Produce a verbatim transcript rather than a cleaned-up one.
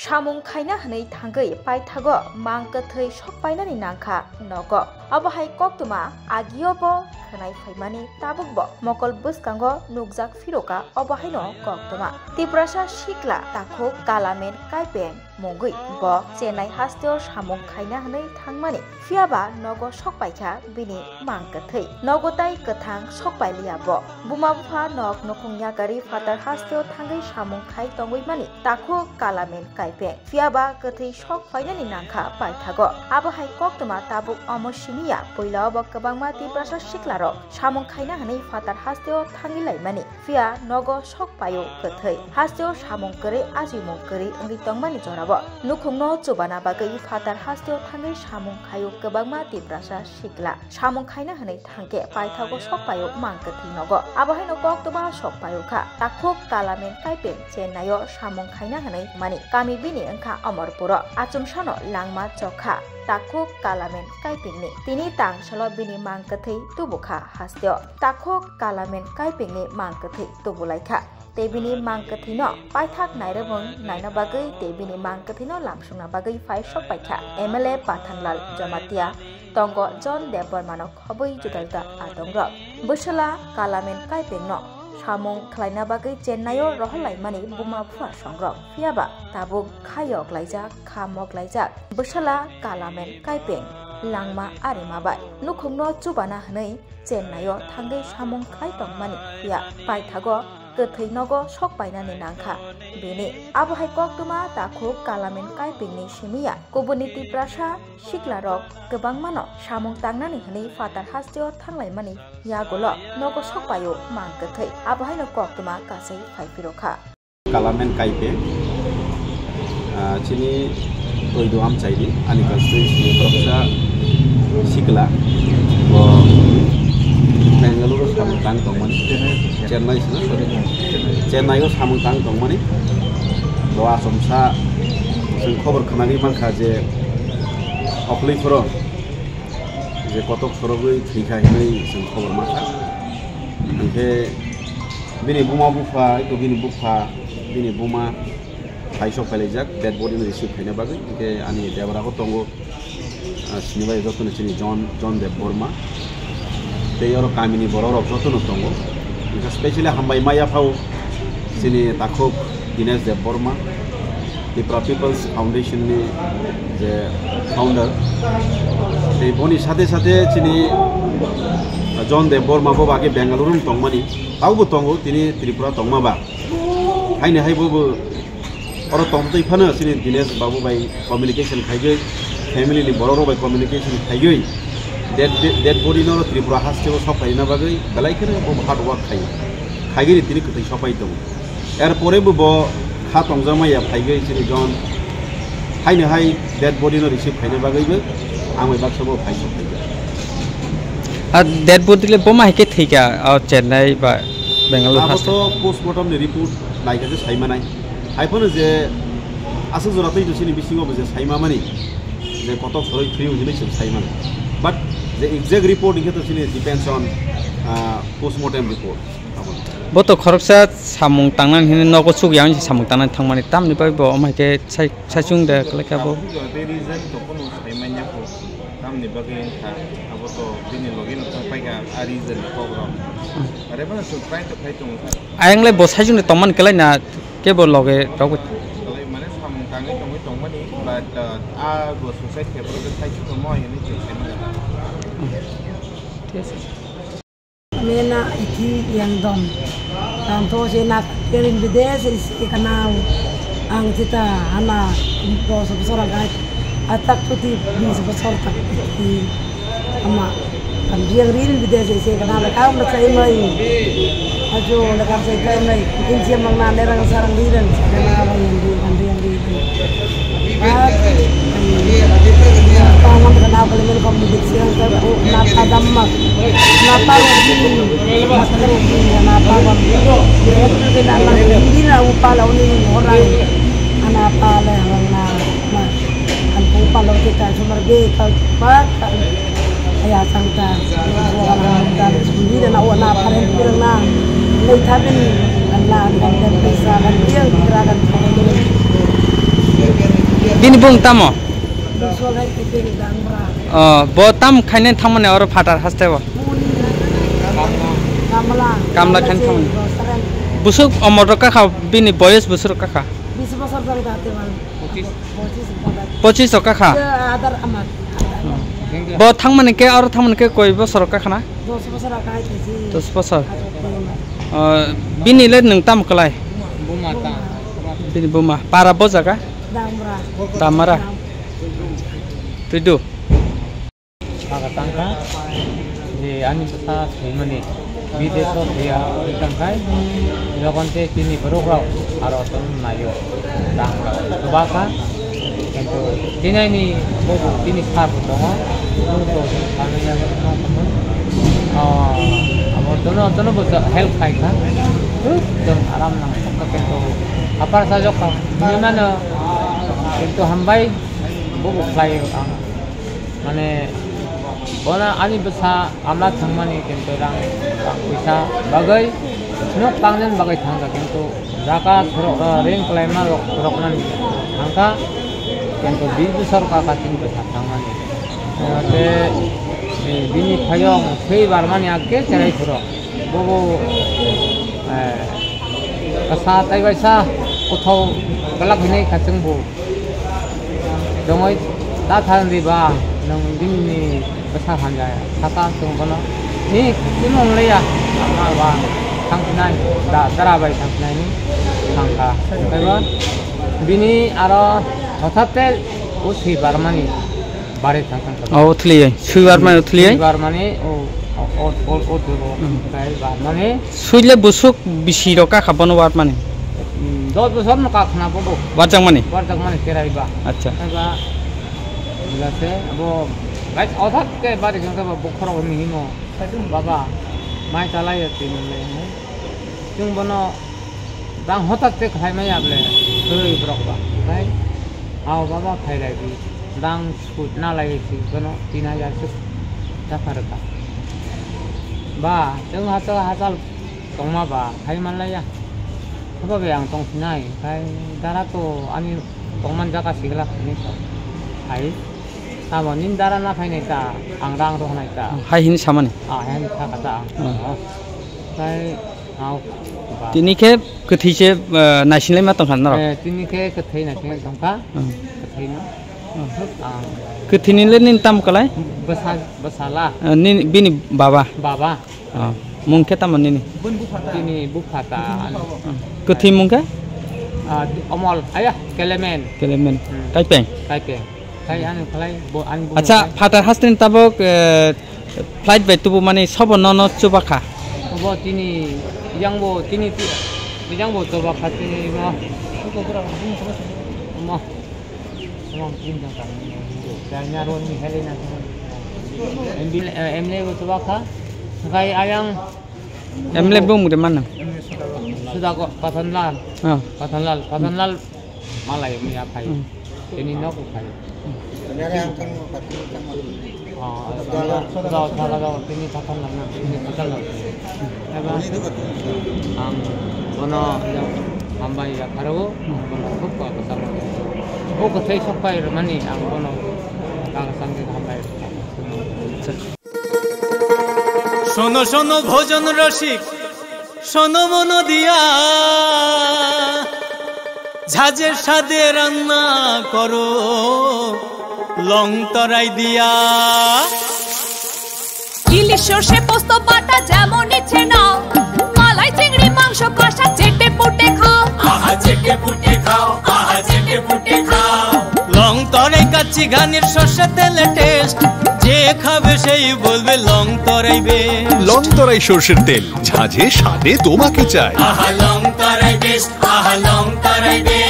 Samung khaina hwnwi thangwi paithago mang kwthwi sok painani nangkha nogo. Obo hai koktwma agio bo khwnai phaimani, tabuk bo mokol bwskango nukjak phiroka obo haino koktwma. Tiprasa sikla takhuk Kalamen Kaipeng mungwi bo Chennai hasteo samung khaina hwnwi thangmani, phiyaba nogo sok paikha bini mang kwthwi. Nogo tai kwthang sok pailiya bo. Buma bupha nok nukhung yakarwi phatar hasteo thangwi samung khai tongwi mani takhuk Kalamen Kaipeng. Phiyaba kwthwi sok painani nangkha paithago. Abo hai koktwma tabuk omo simiya, puila obo kwbangma Tiprasa siklarok samung khaina hwnwi phatar hasteo thangwi laimani. Phiya nogo sok paio kwthwi. Hasteo samung kwrwi, ajimung kwrwi wngwi tongmani jorao nukhungno chubana bagwi phatar hasteo thangwi samung khaio kwbangma Tiprasa sikla. Samung khaina hwnwi thangkhe paithago sok paio mang kwthwi nogo. Abo haino koktwma sok paio kha. Takhuk Kalamen Kaipeng Chennai o samung khaina hwnwi mani. Kami bini wngkha Amarpuro. Achomsano langma chokha. Takhuk Kalamen Kaipengni. Tini tangsalo bini mang kwthwi tubukha hasteo. Takhuk Kalamen Kaipengni mang kwthwi tubulaikha. Tei bini mang kwthwino paithak nairwbwng naina bagwi tei bini mang kwthwino lamsokna bagwi phai sok paikha M L A Pathanlal Jamatia tongo John Debbarmano khobwi juda juda adongrok. Bwsala Kalamen Kaipengno samung khlaina bagwi Chennai o rohorlaimani buma bupha songrok, phiyaba tabuk kha yoklaijak, kha moklaijak. Bwsala Kalamen Kaipeng langma arima bai nukhungno chubana hwnwi Chennai o thangwi samung khlai tongmani phiya paithago kwthwi nogo sok painani nangkha bini. Abo hai koktwma takhuk Kalamen Kaipengni simiya, kubuni Tiprasa siklarok kwbangmano samung tangnani hwnwi phatar hasteo thanglaimani yagulo nogo sok paio mang kwthwi. Abo haino koktwma kasai phai phirokha. Kalamen Kaipeng, ah, chini Toidu Amchaini, ani constituency ni khoroksa sikla, bo Bengaluru samung tang tongmani, Chennai sino, sorry, Chennai o samung tang tongmani, bo achomsa chwng khobor khwnagwi mankha je okhwlwi phoro je kotok sorogwi thwikha hinwi chwng khobor mankha. Hinkhe bini buma bupha, eko bini bupha, bini buma phaisok phailaijak, dead body no receive khaina bagwi. Hinkhe ani debra bo tongo, ah, sinibai jotono chini John, John Debbarma. Tei oro kamini borok rok jotono tongo. Hinkhe specially hambai ma yaphao chini takhuk Dinesh Debbarma, Tripura People's Foundation ni je founder. Tei boni sate sate chini John Debbarma bo age Bengaluru tongmani, taubo tongo tini Tripura tongma ba. Haini hai bo bo oro tongtwi phano chini Dinesh babu bai communication khaigwi, family ni borok rok bai communication khaigwi, dead, dead body no Tripura hasteo sok khaina bagwi belai kheno bo hard work khai, khaigwi tini kwthwi sok pai tongo. Er pore bo bo kha tongjakma ya phaigwi chini John haino hai dead body no receive khaina bagwi bo ang bai baksa bo phai sok khaigwi. A dead body le boma hai khe thwikha, o Chennai ba Bangalore Abo haste. To postmortem ni report naikha khe sai manai. Hai phano je aswk jora twi to chini bisingo bo je sai mamani je kotok soroi thwiwi hinwi chwng sai mano. But the exact report hinkhe to chini depends on, ah, postmortem report. Bo to khoroksa samung tangnani hinwi nogo chukya hinwi samung tangnani thangmani, tamni bagwi bo omo hai khe sai, saichung de kwlai kha bo. Abo to tei reason to phano sai manya kho. Tamni bagwi wngkha, abo to bini logi no thang paikha, a reason ni kok rok. Are phano chwng try to khai tongo kha. Ayang le bo saichung de tongmani kwlai na, kebo loge rok. Kwlai mane samung tangwi tongwi tongmani, but, uh, a bo suicide khe borok de saichung tongmo hinwi chwng sai manya. Thik ase. Mena ithi yangdom. Ang to se nak perin bides isi kanal. Ang sita hana dos bosor agat. Atak tuti bis bosor tak ithi. Ama kan biang rin bides isi kanal kam na sai mai. Ajo na kam sai kai mai. Insiam mang na nerang sarang rin. Kanal yang di kan yang di. Tongmani kana kali mel kom dik siang ka na padam mak na pa mak na pa mak na na upa la uni orang na pa le orang na ma kan upa lo kita sumar be ka pa Aya sangta, bukan hamdan sendiri na wana paren pirang na, lei tabin na dan dan pesa dan dia kira dan kau. Bini bung tamo? Duswal hai kiping dang bra. Oh, bo tam khaine thangmani oro phatar haste bo? Buni kamla. Kamla khaine thangmani. Busuk omor rok kakha bini boyes busuk rok kakha? Bis bosor jang date man. Pochis. Pochis bosor. Pochis rok kakha? Ye adar amat. Bo thangmani khe, oro thangmani khe koi bosor rok kakha na? Dos bosor rok hai khe si. Dos bosor. Adar amat. Oh, bini le nwng tam kwlai? Buma ta. Bini buma. Para bo jaga? Damra. Damra. Twidu. Saka tangkha je ani bwsa thwimani bidesh o thwiya tangkhai, jokhon tei chini borok rok aro chwng naio, tang rok chuba kha, kintu tini ani bobo tini sar bo tongo, chwng to chwng sanwi ya, ah, abo jono jono bo help khai kha, chwng aram nang kha, kintu apar sajok kha hinwi mano, kintu hambai bobo khlai ang. Mane, bono ani bwsa amla thangmani kintu rang, rang puisa bagwi, nok pangnani bagwi thangkha, kintu jaga sorok, ah, ring kwlaima rok, roknani thangkha, kintu bini bwsa rok kha chini bwsa thangmani. Ah, tei, eh, bini phaiyong thwi barmani age cherai phuru. Bobo, eh, kasa tei baisa kuthau belak hinwi kha chwngbo. Jongoi ta thang di ba, nwng bini bwsa hamya saka chwng bono. Ni chini wng leya, ama ba thang sinai, da, dara bai thang sinai ni thang kha. Tei ba bini aro hothat te o thwi barmani. Bare thang thang thang. O thliye, swibar mani o thliye? Swibar mani o, o, o, o, o, o, Hmm. Kai bar mani. Swile busuk bisi rok kakha bono war mani? Hmm, dos bosor no kakhna bobo. Warjak mani? Warjak mani kerai ba. Acha. Kai ba, jase, abo, guys, othat ke bari kang ba bukhoro ni himo. Baba, mai talai ya tini le. Chwng bono dang hotat khe khlai maya ble, kwrwi borok ba. Omohai, "Ao baba, phai lai di." Dang sut na lai si bono tin hajar suk japha rwkha. "Ba, chwng hato hachal tongma ba, phai man lai ya." "Baba, be ang tong sinai, khai dara to ani tongman jaga sigla phai nai to." Hai, tamo nini dara na phai nai ta, ang rang rohor nai ta. Hai hini samani? Ah, hai hini kha kha ta ang. Hmm. Oh. Khai Ao, ba. Tini khe kwthwi se, eh, naisinglai ma tongkha norok? Eh, tini khe kwthwi naisinglai tongkha. Hmm. Kwthwi no. Hmm. Ang. Kwthwini le nini tamo kwlai? Bwsa-, bwsala. Eh, nini, bini baba? Baba. Oh. Mung khe tamo nini? Tini bupha ta. Hmm. Kwthwi mung khe? Ah, Omol. Aya, Kelemen. Kelemen. Hmm. Kaipeng? Kaipeng. Khai ani khlai bo ani bo Acha, khai. Phatar hasteni tabok, eh, flight bai tubu mani sobo nono chuba kha. Obo tini, yang bo tini ti-, yang bo chuba kha tini mo. Mo. Mo tin jang kha. Janya ro ni hele na. M B, eh, M L A bo chuba kha. Khai ayang M L A bo mure mana? Suda ko Pathanlal. Ah. Pathanlal, Pathanlal. Malai mui aphai. Hmm. Tini nok uphai. Tini ang tang, tang, tang. Oh, sudah, sudah, sudah, tini Pathanlal na, tini Pathanlal. Eba, ang bono hambai ya pharo, bono khub ko kasam. O kwthai sok pai mani ang bono ka kasam ke hambai. শোনো শোনো ভোজন রসিক, শোনো মন দিয়া, ঝাঁঝে স্বাদে রান্না করো লং তরাই দিয়া। ইলিশ সর্ষে পোস্ত বাটা যেমন ইচ্ছে নাও, মালাই চিংড়ি মাংস কষা চেটে পুটে খাও। আহা চেটে পুটে খাও, আহা চেটে পুটে খাও। লং তরাই কাচ্চি ঘানির সর্ষে তেলে টেস্ট, যে খাবে সেই বলবে লং তরাই বেস্ট। লং তরাই সর্ষের তেল, ঝাঁঝে স্বাদে তোমাকে চাই। আহা লং তরাই বেস্ট, আহা লং তরাই বেস্ট।